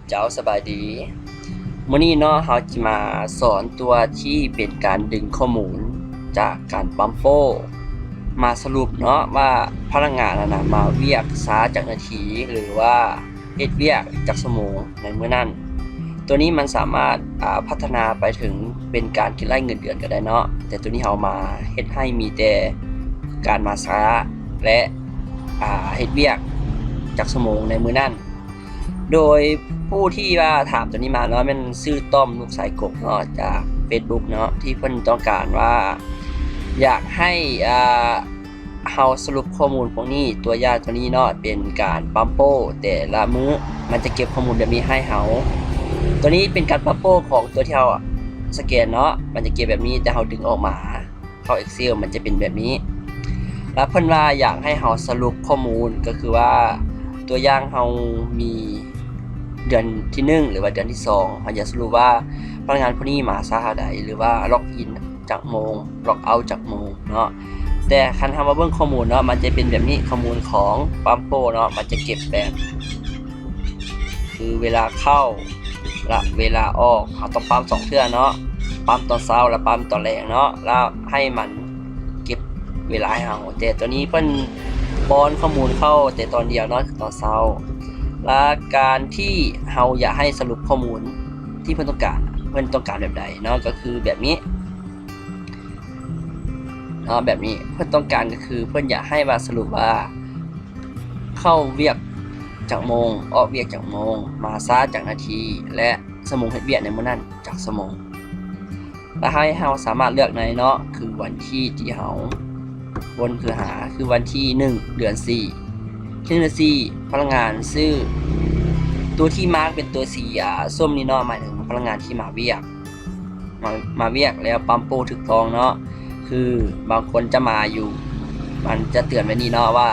ເຈົ້າ ສະບາຍດີ. ມື້ນີ້ເນາະ ເຮົາຈະມາສອນຕົວທີ່ເປັນການດຶງຂໍ້ມູນຈາກການປ້ຳໂປ້ ມາສະຫຼຸບເນາະວ່າພະນັກງານນັ້ນນະ ມາວຽກຊ້າຈັກນາທີ ຫຼືວ່າເຮັດວຽກຈັກຊົ່ວໂມງໃນມື້ນັ້ນ. ຕົວນີ້ມັນສາມາດ ອາ ພັດທະນາໄປເຖິງເປັນການຄິດໄລ່ເງິນເດືອນກໍໄດ້ເນາະ, ແຕ່ຕົວນີ້ເຮົາມາເຮັດໃຫ້ມີແຕ່ການມາຊ້າ ແລະ ອາ ເຮັດວຽກຈັກຊົ່ວໂມງໃນມື້ນັ້ນ. ໂດຍຜູ້ທີ່ວ່າຖາມຕົວນີ້ມາເນາະ ແມ່ນຊື່ຕ້ອມ ລູກຊາຍກົກເນາະ ຈາກເຟສບຸກເນາະ ທີ່ເພິ່ນຕ້ອງການວ່າ ຢາກໃຫ້ ອາ ເຮົາສະຫຼຸບຂໍ້ມູນພວກນີ້ ຕົວຢ່າງຕົວນີ້ເນາະ ເປັນການປ້ຳໂປ້ແຕ່ລະມື້ ມັນຈະເກັບຂໍ້ມູນແບບນີ້ໃຫ້ເຮົາ. ຕົວນີ້ເປັນການປ້ຳໂປ້ຂອງຕົວທີ່ເຮົາສະແກນເນາະ ມັນຈະເກັບແບບນີ້ ແຕ່ເຮົາດຶງອອກມາ ເຂົ້າ Excel ມັນຈະເປັນແບບນີ້. ແລ້ວເພິ່ນວ່າຢາກໃຫ້ເຮົາສະຫຼຸບຂໍ້ມູນ ກໍຄືວ່າ ຕົວຢ່າງເຮົາມີເດືອນທີໜຶ່ງ ຫຼືວ່າເດືອນທີສອງ ເຮົາຢາກສະຫຼຸບວ່າພະນັກງານຜູ້ນີ້ມາຊ້າເທົ່າໃດ ຫຼືວ່າ log in ຈັກໂມງ log out ຈັກໂມງເນາະ. ແຕ່ຄັນເຮົາມາເບິ່ງຂໍ້ມູນເນາະ ມັນຈະເປັນແບບນີ້ ຂໍ້ມູນຂອງປ້ຳໂປ້ເນາະ ມັນຈະເກັບແບບ ຄືເວລາເຂົ້າ ແລະ ເວລາອອກ ເຮົາຕ້ອງປ້ຳສອງເທື່ອເນາະ ປ້ຳຕອນເຊົ້າ ແລະ ປ້ຳຕອນແລງເນາະ ແລ້ວໃຫ້ມັນເກັບເວລາໃຫ້ເຮົາ. ແຕ່ຕົວນີ້ເພິ່ນປ້ອນຂໍ້ມູນເຂົ້າແຕ່ຕອນດຽວເນາະ ຄືຕອນເຊົ້າ. ແລະ ການທີ່ເຮົາຢາກໃຫ້ສະຫຼຸບຂໍ້ມູນທີ່ເພິ່ນຕ້ອງການ ເພິ່ນຕ້ອງການແບບໃດເນາະ ກໍຄືແບບນີ້ເນາະ ແບບນີ້ ເພິ່ນຕ້ອງການກໍຄືເພິ່ນຢາກໃຫ້ວ່າສະຫຼຸບວ່າ ເຂົ້າວຽກຈັກໂມງ ອອກວຽກຈັກໂມງ ມາຊ້າຈັກນາທີ ແລະ ຊົ່ວໂມງເຮັດວຽກໃນມື້ນັ້ນຈັກຊົ່ວໂມງ ແລະ ໃຫ້ເຮົາສາມາດເລືອກໄດ້ເນາະ ຄືວັນທີທີ່ເຮົາວົນຄືຫາ ຄືວັນທີໜຶ່ງ ເດືອນສີ່ ເດືອນສີ່ ພະນັກງານຊື່ ຕົວທີ່ມາກເປັນຕົວສີ ອາ ສົ້ມນີ້ເນາະ ໝາຍເຖິງພະນັກງານທີ່ມາວຽກ ມາ ມາວຽກແລ້ວປ້ຳໂປ້ຖືກຕ້ອງເນາະ ຄືບາງຄົນຈະມາຢູ່ ມັນຈະເຕືອນໄວ້ນີ້ເນາະວ່າ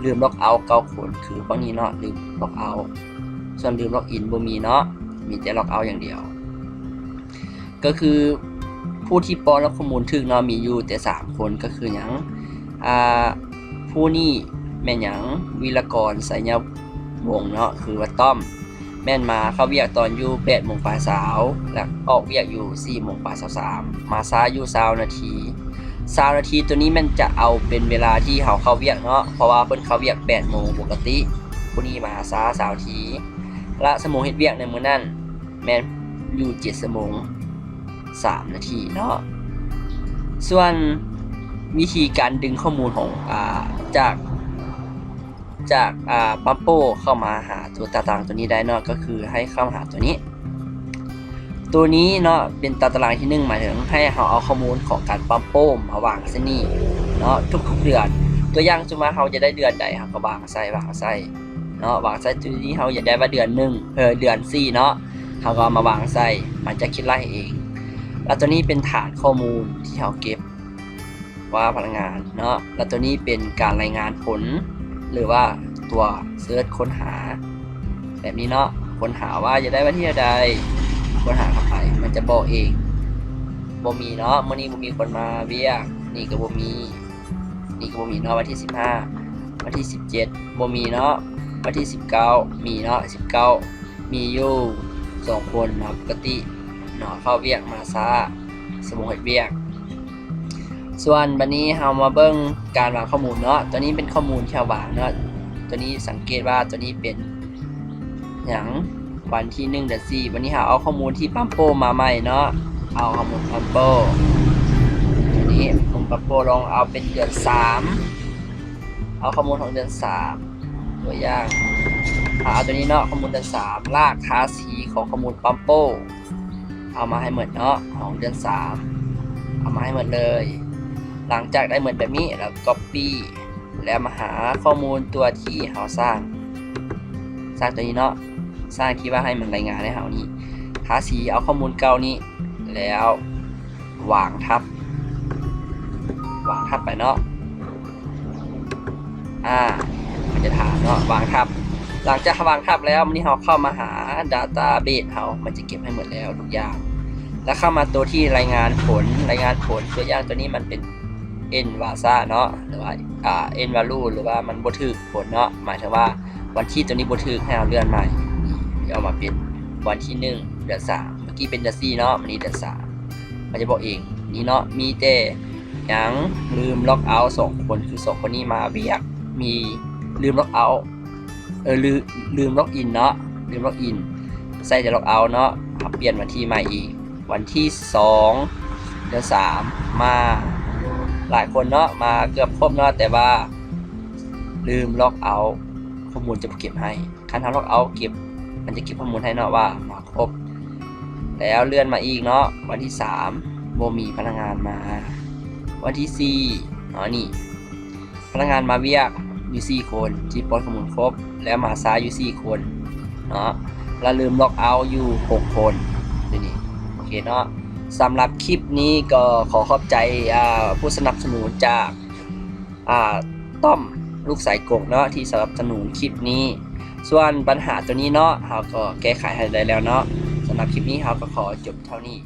ລືມ log out ເກົ້າຄົນ ຄືພວກນີ້ເນາະ ລືມ log out ສ່ວນລືມ log in ບໍ່ມີເນາະ ມີແຕ່ log out ຢ່າງດຽວ. ກໍຄືຜູ້ທີ່ປ້ອນຂໍ້ມູນຖືກເນາະ ມີຢູ່ແຕ່ສາມຄົນ ກໍຄືຫຍັງ ອາ ຜູ້ນີ້ແມ່ນຫຍັງ ວິລະກອນ ໄຊຍະວົງເນາະ ຄືວ່າຕ້ອມ ແມ່ນມາເຂົ້າວຽກຕອນຢູ່ແປດໂມງປາຍຊາວ ແລະ ອອກວຽກຢູ່ສີ່ໂມງປາຍຊາວສາມ ມາຊ້າຢູ່ຊາວນາທີ ຊາວນາທີ ຕົວນີ້ແມ່ນຈະເອົາເປັນເວລາທີ່ເຮົາເຂົ້າວຽກເນາະ ເພາະວ່າເພິ່ນເຂົ້າວຽກແປດໂມງປົກກະຕິ ຜູ້ນີ້ມາຊ້າຊາວນາທີ ແລະ ຊົ່ວໂມງເຮັດວຽກໃນມື້ນັ້ນແມ່ນຢູ່ເຈັດຊົ່ວໂມງສາມນາທີເນາະ. ສ່ວນວິທີການດຶງຂໍ້ມູນຂອງ ອາ ຈາກ ຈາກ ອາ ປ້ຳໂປ້ເຂົ້າມາຫາຕົວຕາຕະລາງຕົວນີ້ໄດ້ເນາະ ກໍຄືໃຫ້ເຂົ້າມາຫາຕົວນີ້ ຕົວນີ້ເນາະ ເປັນຕາຕະລາງທີໜຶ່ງ ໝາຍເຖິງໃຫ້ເຮົາເອົາຂໍ້ມູນຂອງການປ້ຳໂປ້ມາວາງໃສ່ນີ້ເນາະ ທຸກໆເດືອນ. ຕົວຢ່າງ ສົມມຸດວ່າເຮົາຈະໄດ້ເດືອນໃດ ເຮົາກໍວາງໃສ່ ວາງໃສ່ເນາະ ວາງໃສ່ ຕົວນີ້ເຮົາຢາກໄດ້ວ່າເດືອນໜຶ່ງ ເອີ ເດືອນສີ່ເນາະ ເຮົາກໍເອົາມາວາງໃສ່ ມັນຈະຄິດໄລ່ເອງ. ແລ້ວຕົວນີ້ເປັນຖານຂໍ້ມູນທີ່ເຮົາເກັບ ວ່າພະນັກງານເນາະ ແລ້ວຕົວນີ້ເປັນການລາຍງານຜົນ ຫຼືວ່າຕົວເສີດຄົ້ນຫາ ແບບນີ້ເນາະ ຄົ້ນຫາວ່າຢາກໄດ້ວັນທີເທົ່າໃດ ຄົ້ນຫາເຂົ້າໄປ ມັນຈະບອກເອງ. ບໍ່ມີເນາະ ມື້ນີ້ບໍ່ມີຄົນມາວຽກ ນີ້ກໍບໍ່ມີ ນີ້ກໍບໍ່ມີເນາະ ວັນທີສິບຫ້າ ວັນທີສິບເຈັດ ບໍ່ມີເນາະ ວັນທີສິບເກົ້າ ມີເນາະ ສິບເກົ້າ ມີຢູ່ສອງຄົນເນາະ ປົກກະຕິເນາະ ເຂົ້າວຽກມາຊ້າ ຊົ່ວໂມງເຮັດວຽກ. ສ່ວນບັດນີ້ເຮົາມາເບິ່ງການວາງຂໍ້ມູນເນາະ ຕົວນີ້ເປັນຂໍ້ມູນທີ່ເຮົາວາງເນາະ ຕົວນີ້ສັງເກດວ່າຕົວນີ້ເປັນຫຍັງ ວັນທີໜຶ່ງ ເດືອນສີ່ ບັດນີ້ເຮົາເອົາຂໍ້ມູນທີ່ປ້ຳໂປ້ມາໃໝ່ເນາະ ເອົາຂໍ້ມູນປ້ຳໂປ້ ຕົວນີ້ ຂໍ້ມູນປ້ຳໂປ້ ລອງເອົາເປັນເດືອນສາມ ເອົາຂໍ້ມູນຂອງເດືອນສາມ ຕົວຢ່າງ ເອົາຕົວນີ້ເນາະ ຂໍ້ມູນເດືອນສາມ ລາກທາສີຂອງຂໍ້ມູນປ້ຳໂປ້ ເອົາມາໃຫ້ໝົດເນາະ ຂອງເດືອນສາມ ເອົາມາໃຫ້ໝົດເລີຍ. ຫຼັງຈາກໄດ້ໝົດແບບນີ້ ແລ້ວ copy ແລ້ວມາຫາຂໍ້ມູນຕົວທີ່ເຮົາສ້າງ ສ້າງຕົວນີ້ເນາະ ສ້າງທີ່ວ່າໃຫ້ມັນລາຍງານໃຫ້ເຮົານີ້ ທາສີ ເອົາຂໍ້ມູນເກົ່ານີ້ ແລ້ວ ວາງທັບ ວາງທັບໄປເນາະ ອາ ມັນຈະຖາມເນາະ ວາງທັບ. ຫຼັງຈາກວາງທັບແລ້ວ ມື້ນີ້ເຮົາເຂົ້າມາຫາ database ເຮົາ ມັນຈະເກັບໃຫ້ໝົດແລ້ວທຸກຢ່າງ ແລ້ວເຂົ້າມາຕົວທີ່ລາຍງານຜົນ ລາຍງານຜົນ ຕົວຢ່າງຕົວນີ້ມັນເປັນ N value ເນາະ ຫຼືວ່າ ອາ N value ຫຼືວ່າມັນບໍ່ຖືກຜົນເນາະ ໝາຍເຖິງວ່າວັນທີຕົວນີ້ບໍ່ຖືກ ໃຫ້ເຮົາເລື່ອນໃໝ່ ອອກມາເປັນວັນທີໜຶ່ງ ເດືອນສາມ ເມື່ອກີ້ເປັນເດືອນສີ່ເນາະ ມື້ນີ້ເດືອນສາມ ເຂົາຈະບອກເອງ. ນີ້ເນາະ ມີແຕ່ຫຍັງ ລືມລັອກເອົາສອງຄົນ ຄືສອງຄົນນີ້ມາວຽກ ມີລືມລັອກເອົາ ເອີ ລືມ ລືມລັອກອິນເນາະ ລືມລັອກອິນ ໃສ່ແຕ່ລັອກເອົາເນາະ. ເຮົາປ່ຽນວັນທີໃໝ່ອີກ ວັນທີສອງ ເດືອນສາມ ມາຫຼາຍຄົນເນາະ ມາເກືອບຄົບເນາະ ແຕ່ວ່າລືມລັອກເອົາ ຂໍ້ມູນຈະບໍ່ເກັບໃຫ້. ຄັນເຮົາລັອກເອົາເກັບ ມັນຈະເກັບຂໍ້ມູນໃຫ້ເນາະວ່າມາຄົບ. ແລ້ວເລື່ອນມາອີກເນາະ ວັນທີສາມ ບໍ່ມີພະນັກງານມາ. ວັນທີສີ່ເນາະ ນີ້ ພະນັກງານມາວຽກຢູ່ສີ່ຄົນ ທີ່ປ້ອນຂໍ້ມູນຄົບ ແລ້ວມາຊ້າຢູ່ສີ່ຄົນເນາະ ແລ້ວລືມລັອກເອົາຢູ່ຫົກຄົນ. ນີ້ ໂອເຄເນາະ. ສຳລັບຄລິບນີ້ກໍຂໍຂອບໃຈ ອ່າ ຜູ້ສະໜັບສະໜູນຈາກ ອ່າ ຕ້ອມ ລູກສາຍກົກເນາະ ທີ່ສະໜັບສະໜູນຄລິບນີ້. ສ່ວນບັນຫາຕົວນີ້ເນາະ ເຮົາກໍແກ້ໄຂໃຫ້ໄດ້ແລ້ວເນາະ. ສຳລັບຄລິບນີ້ເຮົາກໍຂໍຈົບເທົ່ານີ້.